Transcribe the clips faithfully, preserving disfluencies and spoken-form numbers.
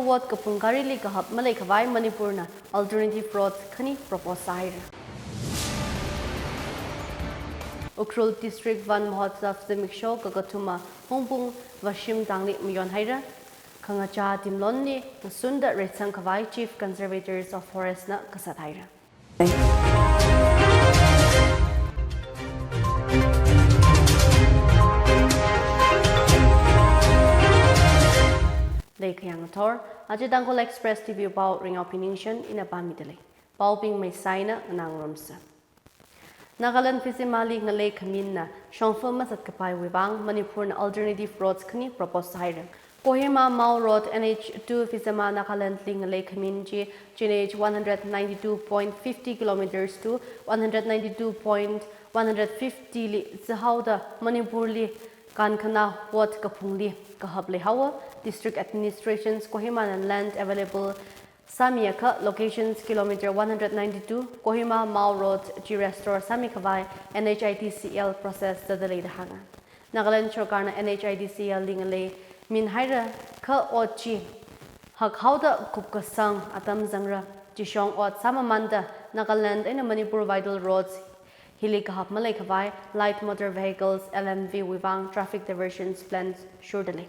Ot kaphung garili kahap maleikhavai Manipurna alternative roads khani propose sāhaira. Ukhrul District Van Mahotsav zimiksho kakathuma Hungpung Vashim tangli mayonhaira. Khangachā timlonli ngasunda reitsangkhavai Chief Conservators of Forest na kasat haira. Leikhayang ngathor, aja Tangkhul Express T V pao Ringao Piningshen ina pāmidalei. Paobing maisaina nganāngarumsa. Nagaland Phizama li ngalei khaminna shongfa mazatkapaiwui vang Manipurna alternative roads khani propose sāhaira. Kohima Mao Road, N H two, Phizama, Nagaland li ngalei khamin chi G N H one hundred ninety-two point fifty kilometers to one hundred ninety-two point one hundred fifty li zihaoda Manipurli Kankhana Ward kaphungli kahap leihaowa. District Administrations Kohimana land available sāmiakha locations kilometer one hundred ninety-two Kohima Mao Road chi restore sāmikhavai N H I D C L process zatdalei da hānga. Nagaland Sorkarna N H I D C L li ngalei minhaira kha ot chi hakhaoda kupkasang atam zangra. Chishong ot sāmamanda Nagaland eina Manipur vital roads hili kahap maleikhavai Light Motor Vehicles, L M V, wui vang traffic diversions plan shurdalei.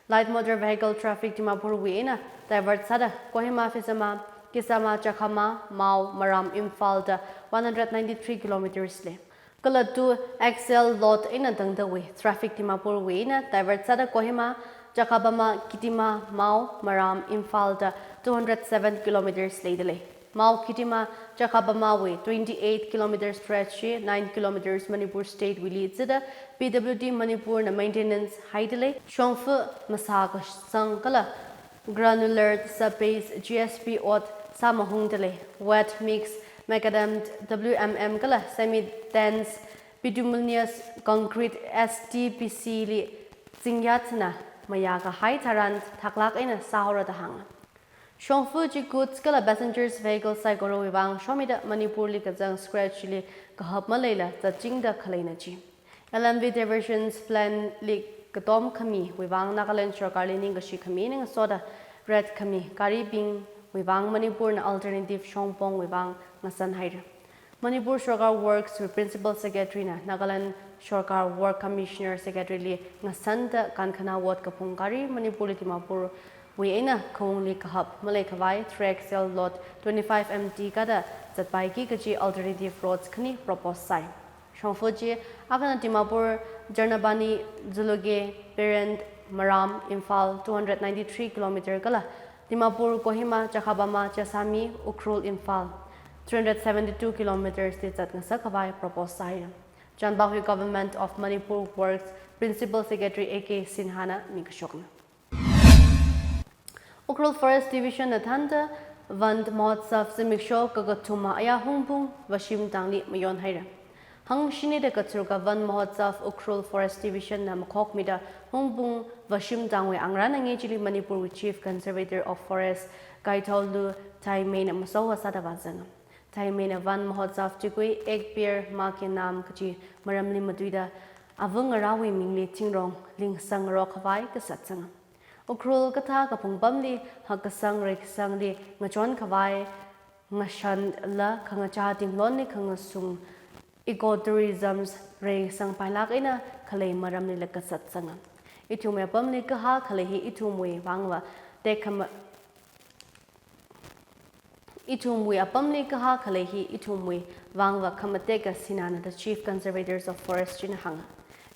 Light Motor Vehicle traffic Dimapurwui eina divert sāda Kohima Phizama, Kisama Chakhama, Mao, Maram, Imphal da one hundred ninety-three kilometers lei. Kala two axle load eina tangdawui traffic Dimapurwui eina divert sāda Kohima, Chakhabama, Kidima, Mao, Maram, Imphal da two hundred seven kilometers leidalei. Mao Kidima Chakhabamawui twenty-eight kilometer stretch chi nine kilometers Manipur State wuili zida P W D Manipurna maintenance haidalei. Shongfa masākasang kala granular subbase, G S P, ot sāmahungdalei. Wet mix macadam, W M M kala semi-dense bituminous concrete, S D P C, li zingyatna mayākahai tharan thaklāk eina sāhaora da hānga. Shongfa chi goods kala passengers vehicle saikorawui vang shomida Manipurli kazang stretch li kahap maleila zatchingda khaleina chi. L M V diversions plan li katom khamiwui vang Nagaland Sorkarli ningkashi khami ning soda red khami garibingwui vang Manipurna alternative shongpongwui vang ngasanhaira. Manipur Sorkar Works wui Principal Secretary na Nagaland Sorkar Work Commissioner Secretary li ngasanda Kankhana Ward kaphung gari Manipurli Dimapurwui eina khaungli kahap maleikhavai three axle load twenty-five M T kada zatpaiki kaji alternative roads khani propose sāi. Shongfa chi akhana Dimapur, Jarnabani, Zuluge, Peren, Maram, Imphal two hundred ninety-three kilometer kala Dimapur, Kohima, Chakhabama, Chasami, Ukhrul, Imphal three hundred seventy-two kilometers li zatngasakkhavai propose sāi. Chanpahui Government of Manipur Works Principal Secretary A K Sinha na mikashokna. Ukhrul Forest Division na thānda Van Mahotsav zimiksho kakathuma aya Hungpung Vashim tangli mayonhaira. Hangshinida kathurka Van Mahotsav Ukhrul Forest Division na makhokmida Hungpung Vashim tangwui angrana nge chili Manipurwui Chief Conservator of Forest Kaithaolu Thaimei na masowa sāda vāzanga. Thaimei na Van Mahotsav chi kui Ek Ped Maa Ke Naam kaji maramli matuida ava ngarāwui mingli thingrong lingsang ngarok khavai kasat zanga. Ukhrul kathā kaphung pamli hakkasang reikasangli ngachonkhavai ngashanla khangachā timlonli khangasung ecotourism reisangpailāk eina khalei maramlila kasat zanga. Ithumwui apamli kahā khalei hi ithumwui vangva tekhama Ithumwui apamli kahā khalei hi ithumwui vangva khamateka sinana da Chief Conservators of Forest china hānga.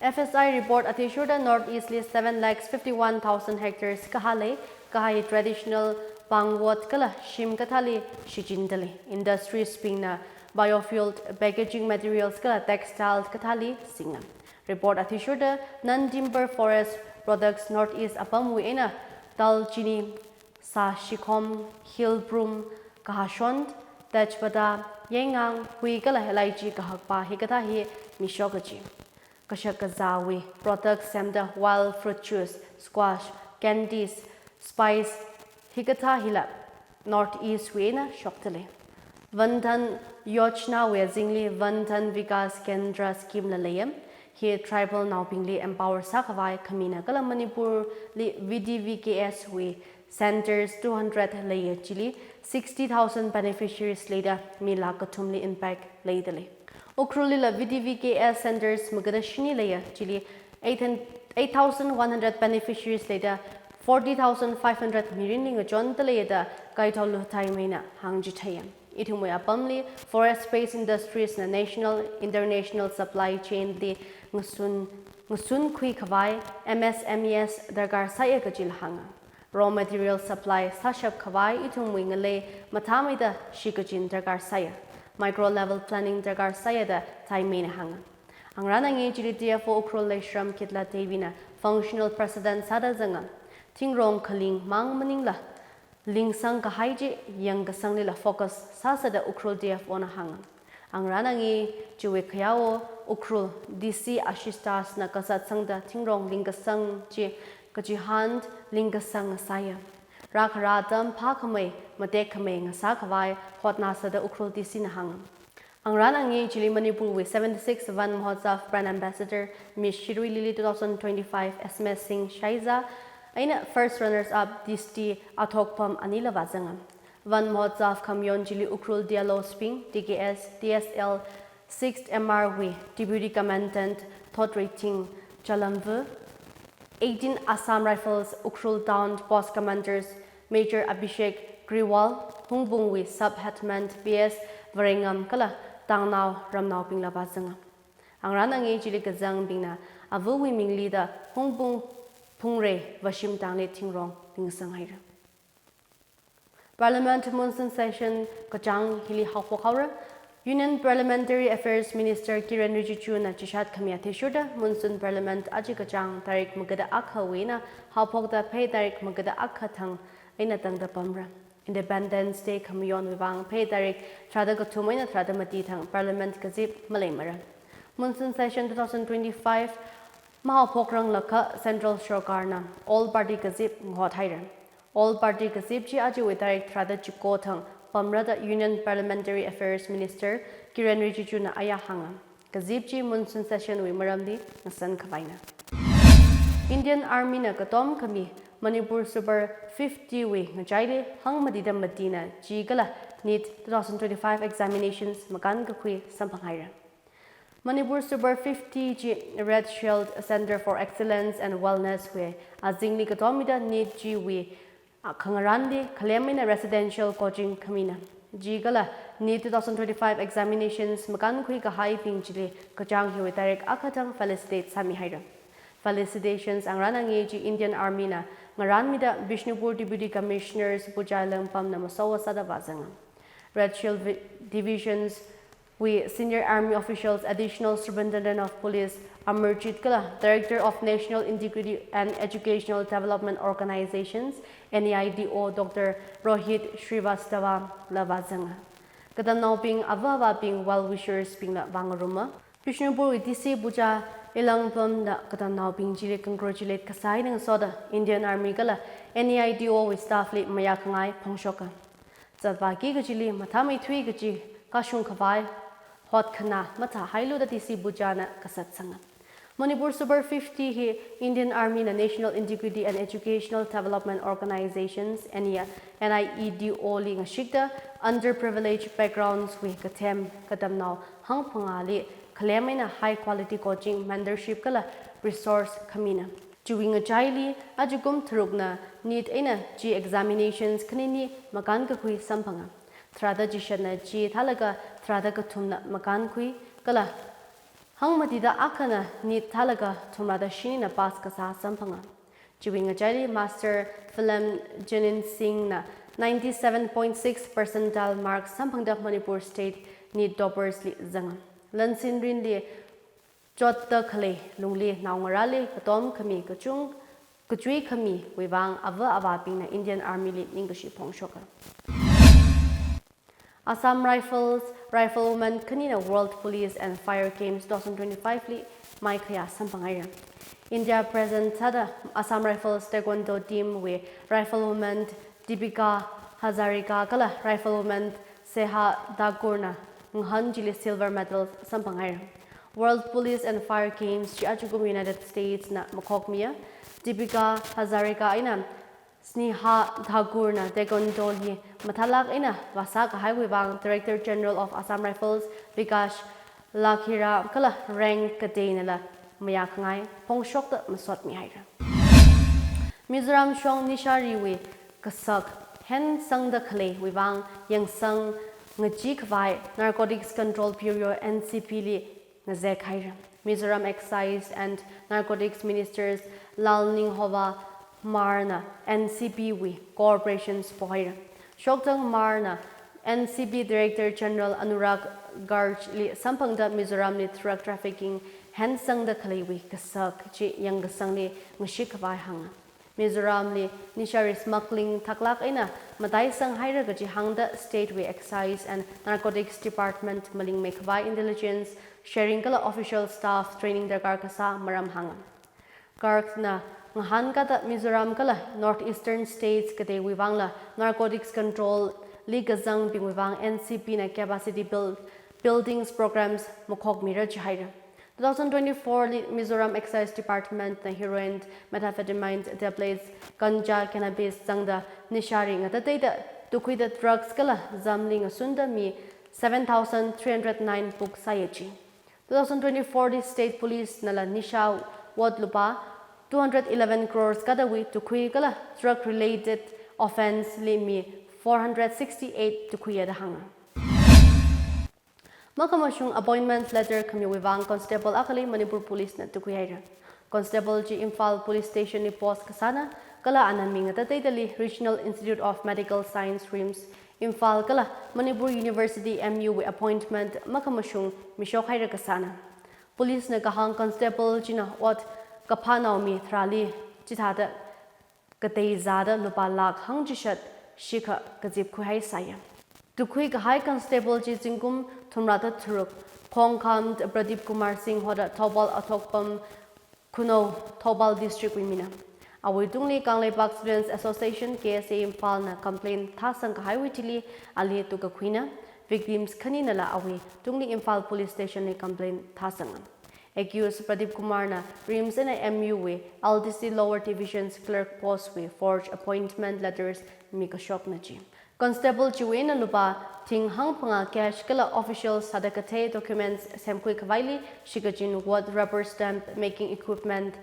F S I report athishurda North East li seven lakhs fifty-one thousand hectares kahā lei, kahā hi traditional pāng wot kala shim kathāli shichindalei. Industries bingna biofuel, packaging materials kala textile kathāli singa. Report athishurda non-timber forest products North East apamwui eina dal chini, sā shikhom, hill broom, kahashon, tejpata, yengang, hui kala elaichi kahakpa hikathā hi mishok kaji. Kashak kazāwui products semda wild fruit juice, squash, candies, spice hikathā hila North East wui eina shokdalei. Van Dhan Yojana wui azingli Van Dhan Vikas Kendra scheme la leiya. Hi tribal naobingli empower sākhavai khamina kala Manipurli V D V K S wui centres two hundred leiya, chili sixty thousand beneficiaries leida mi lakh kathumli impact leidalei. Ukhrul lila V D V K S centres magada shini leiya, chili eight thousand one hundred beneficiaries leida forty thousand five hundred mirinli ngachonda leiya da Kaitholu Thaimeina hāngchitheiya. Ithumwui apamli forest-based industries na national, international supply chain li ngasun, ngasunkhui khavai M S M Es darkar sāya kajila hānga. Raw material supply sāshap khavai ithumwui ngalei mathāmeida shikachin darkar sāya. Micro level planning darkar sāya da Thaimeina hānga. Angarān angi chili D F O Ukhrul Leishram Kitla Davina functional president sāda zanga. Thingrong khaling mang maningla lingsang kahai chi yangkasanglila focus sāsa da Ukhrul D F O na hānga. Angarān angi chiwui khayao Ukhrul D C Ashish Das na kasat sangda thingrong lingkasang chi kachihān lingkasang sāya. Rākhara atam phākhamei, matek khamei ngasā khavai hotnāsa da Ukhrul D C na hānga. Angarān angi chili Manipurwui seventy-six Van Mahotsav Brand Ambassador Miss Shirui Lily two thousand twenty-five Asma Singh Shaiza eina first runners up Dishti Athokpam anila vāzanga. Van Mahotsav khamayon chili Ukhrul D L Os bing, T K S, T S L, sixth M R wui Deputy Commandant Thotreithing Chalamvu, eighteen Assam Rifles Ukhrul Town Post Commanders Major Abhishek Grewal, Hungpungwui Sub Hetman P S Varengam kala Tangnao Ramnaobingla vāzanga. Angarān angi chili kazangbingna avawui mingli da Hungpung Phungrei Vashim Tangli thingrong lingsang haira. Parliament monsoon session kachāng hili haophok haora. Union Parliamentary Affairs Minister Kiren Rijiju na chishat khami athishurda monsoon Parliament aja kachāng tarik magada akhawui eina haophokda phei tarik magada akha thang eina tangda pamra. Independence Day khamayonwui vang phei tarik tharāda kathum eina tharāda mati thang Parliament kazip maleimara. Monsoon session two thousand twenty-five mahaophokranglakha Central Sorkarna all party kazip ngahot haira. All party kazip chi ajawui tarik tharāda chiko thang pamra da Union Parliamentary Affairs Minister Kiren Rijiju na aya hānga. Kazip chi monsoon session wui maramli ngasan khavaina. Indian Army na katom khami Manipur Super fifty wui ngachaili hangmatida matina G kala NEET two thousand twenty-five examinations makānkakhui samphang haira. Manipur Super fifty chi Red Shield Centre for Excellence and Wellness wui azingli katom mida NEET G wui, a, khangarānli khalem eina residential coaching khamina. G kala NEET two thousand twenty-five examinations makānkhui kahaibing chili kachāng hiwui tarik akha thang felicitate sāmi haira. Felicitations angarān angi chi Indian Army na ngarānmida Bishnupur Deputy Commissioner Sipujai Lengpam na masowa sāda vāzanga. Red Shield vi-, Divisions wui senior army officials, Additional Superintendent of Police Amarjit kala Director of National Integrity and Educational Development Organizations, N E I D O, Doctor Rohit Srivastava la vāzanga. Katamnaobing ava avābing well wishers bingla vāngaruma. Bishnupur wui D C Pujai Lengpam na katamnaobing chili congratulate kasā eina ngasoda Indian Army kala N E I D O wui staff li mayākhangai phongshoka. Zatvāki kachili mathāmeithui kachi kashung khavai hotkhanā mathāhailu da D C Pujai na kasat sanga. Manipur Super fifty hi Indian Army na National Integrity and Educational Development Organizations, N E, N I E D O li ngashikta underprivileged backgrounds wui kathem katamnao hangphangāli khalem eina high quality coaching, mentorship kala resource khamina. Chiwui ngachaili ajakum tharukna NEET eina G examinations khanini makānkakhui samphanga. Tharāda chishatna G thālaga tharāda kathumna makānkhui kala hangmatida akhana NEET thālaga thumrāda shinina pass kasā samphanga. Chiwui ngachaili Master Film Jenin Singh na ninety-seven point six percentile mark samphangda Manipur State NEET toppers li zanga. Lansin rinli chotta khalei lungli naongarāli katom khami kachung, kachui khamiwui vang ava avābingna Indian Army li ningkashi phongshoka. Assam Rifles, Riflewoman khanina World Police and Fire Games two thousand twenty-five li maikhayā samphang haira. India present sāda Assam Rifles Taekwondo team wui Riflewoman Deepika Hazarika kala Riflewoman Seha Thakur na ngahān chili silver medal samphang haira. World Police and Fire Games chi ajakum United States na makhokmiya. Deepika Hazarika eina Sneha Thakur na Taekwondo hi mathālāk eina vāsā kahaiwui vang Director General of Assam Rifles Bikash Lakhira kala rank kateinala mayākhangai phongshokta masotmi haira. Mizoram shong nishariwui kasak hensangda khaleiwui vang yangsang ngachee khavai Narcotics Control Bureau, N C B li ngazek haira. Mizoram Excise and Narcotics Minister Lalninghova Hmar na N C B wui cooperation pohaira. Shokdang Hmar na N C B Director General Anurag Garg li samphangda Mizoram li drug trafficking hensangda khaleiwui kasak chi yangkasangli ngashit khavai hānga. Mizoram li nishari smuggling thaklāk eina mataisang haira kaji hāngda state wui Excise and Narcotics Department malingmei khavai intelligence sharing kala official staff training darkar kasā maram hānga. Garg na ngahānkada Mizoram kala North Eastern States kateiwui vangla narcotics control li kazangbingwui vang N C B na capacity build, buildings programs makhokmira jihaira. Two thousand twenty-four li Mizoram Excise Department na heroin, methamphetamine tablets, ganja, cannabis zangda nishari ngatateida tukhuida drugs kala zamli ngasunda mi seven thousand three hundred nine puk sāya ji. Two thousand twenty-four li State Police nala nisha ot lupā two hundred eleven crores kadawui tukhui kala drug related offence li mi four hundred sixty-eight tukhuiya da hānga. Makhamashung appointment letter khamiwui vang constable akhali Manipur Police na tukhui haira. Constable chi Imphal Police Station li post kasāna, kala ana mi ngatateidali Regional Institute of Medical Science, RIMS, Imphal kala Manipur University, M U wui appointment makhamashung mishok haira kasāna. Police na kahāng constable china ot kaphānao mi tharāli chithāda katei zāda lupā lakh hangchishat shikha kazip khuihai sāya. Tukhui kahai constable chi zingkum thumrāda tharuk, Khongkham Pradeep Kumar Singh hoda Thoubal Athokpam Khunou, Thoubal District wui mina. Awui tungli Kangleipak Students Association, K S A Imphal na complaint thāsang kahaiwui thili ali tukakhuina, victims khaninala awui tungli Imphal Police Station li complaint thāsanga. Accused Pradeep Kumar na RIMS eina M U wui L D C Lower Divisions Clerk Post wui forged appointment letters mikashokna ji. Constable chiwui eina lupā thing hangphangā cash kala official sāda kathei documents semkhui khavaili shikachin ot, rubber stamp making equipment,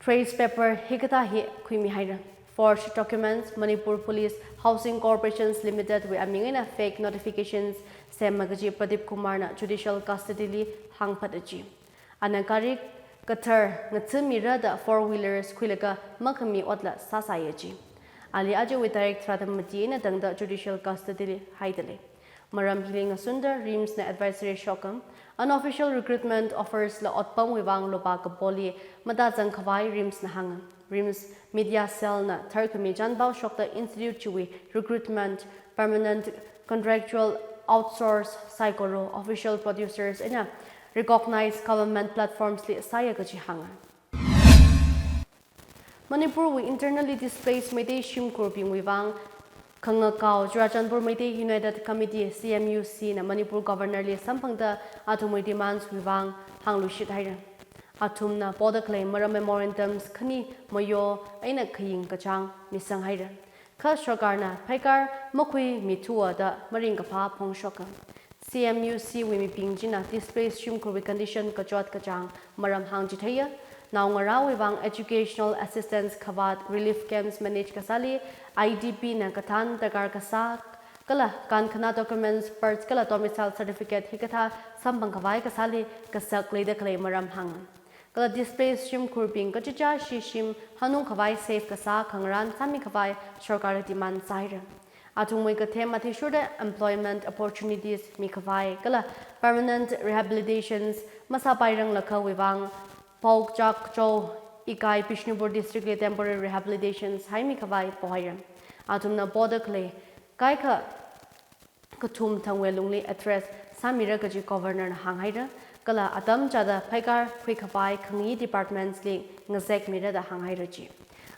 trace paper hikathā hi khuimi haira. Forged documents, Manipur Police Housing Corporations Limited wui aming eina fake notifications semma kaji Pradeep Kumar na judicial custody li hāngphata ji. Ana gari kathar ngathāmira da four wheelers khuilaga makhami otla sāsāya ji. Ali ajawui tarik tharāda mati eina tangda judicial custody li haidalei. Maram hili ngasunda RIMS na advisory shoka, unofficial recruitment offers la otpamwui vang lupā kapoli matāzang khavai RIMS na hānga. RIMS Media Cell na tharkhami chanpao shokta institute chiwui recruitment, permanent, contractual, outsource, saikora official producers eina recognized government platforms li sāya kaji hānga. Manipur wui internally displaced Meitei shimkhurbingwui vang khangakao Churachandpur Meitei United Committee, C M U C na Manipur Governor li samphangda athumwui demands wui vang hāngluishit haira. Athumna poda khalei maram memorandums khani mayo eina khaying kachāng misang haira. Kha sarkarna phaikar makhuimithuwa da maringkaphā phongshoka. C M U C wui mibing china displaced shimkhurwui condition kachot kachāng maram hāngchitheiya, naongarāwui vang educational assistance khavāt, relief camps manage kasāli I D P na kathān darkar kasā kala kankhanā documents, birth kala domicile certificate hikathā samphang khavai kasāli kasak leida khalei maram hānga. Kala displaced shimkhurbing kachichāshi shim hanung khavai safe kasā khangarān sāmi khavai sarkarli demand sāhaira. Athumwui kathem athishurda employment opportunities mikhavai kala permanent rehabilitations masāpairanglakha wuivang Paokchak Cho Ikai Bishnupur District li temporary rehabilitations haimi khavai pohaira. Athumna poda khalei kaikha kathum thangwui lungli address sāmira kaji Governor na hānghaira, kala atam chāda phaikar khuikhavai khangayi departments li ngazekmira da hānghaira ji.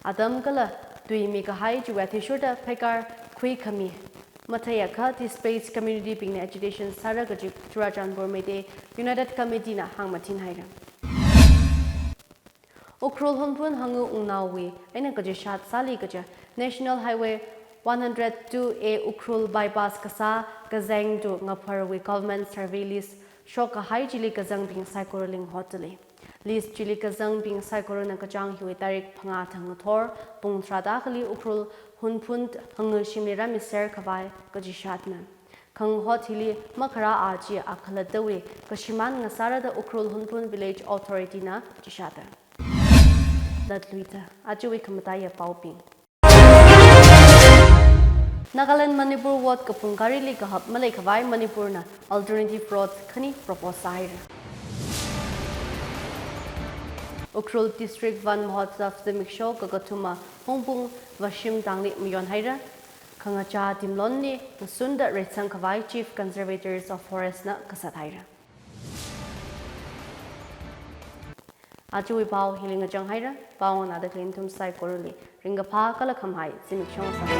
Atam kala tui mikahai chiwui athishurda phaikar khuikhami matheiakha displaced community bingna agitation sāra kaji Churachandpur Meitei United Committee na hāngmathin haira. Ukhrul Hunphun hangwui wungnaowui eina kachishat sāli kaja National Highway one hundred two A Ukhrul bypass kasā kazang to ngapharwui government survey list shokkahai chili kazangbing saikorali ngahotali. List chili kazangbing saikorana kachāng hiwui tarik phangā thang ngathor pung tharāda akhali Ukhrul Hunphun hangwui shimli rāmiser khavai kachishatna. Khangahot hili makharā aja akhalattawui kashimān ngasārada Ukhrul Hunphun Village Authority na chishata. Latluida, ajawui khamataiya paobing. Nagaland Manipur vote kapung gārili kahap maleikhavai Manipurna alternative route khani propose sāhaira. Ukhrul District Van Mahotsav zimiksho kakathuma Hungpung Vashim tangli mayonhaira. Khangachā timlonli ngasunda reitsang khavai Chief Conservators of Forest na kasat haira. Ajawui pao hili ngachang haira, pao nganāda khalei nathum saikorali ringkaphā kala khamahai zimiksho sāsa.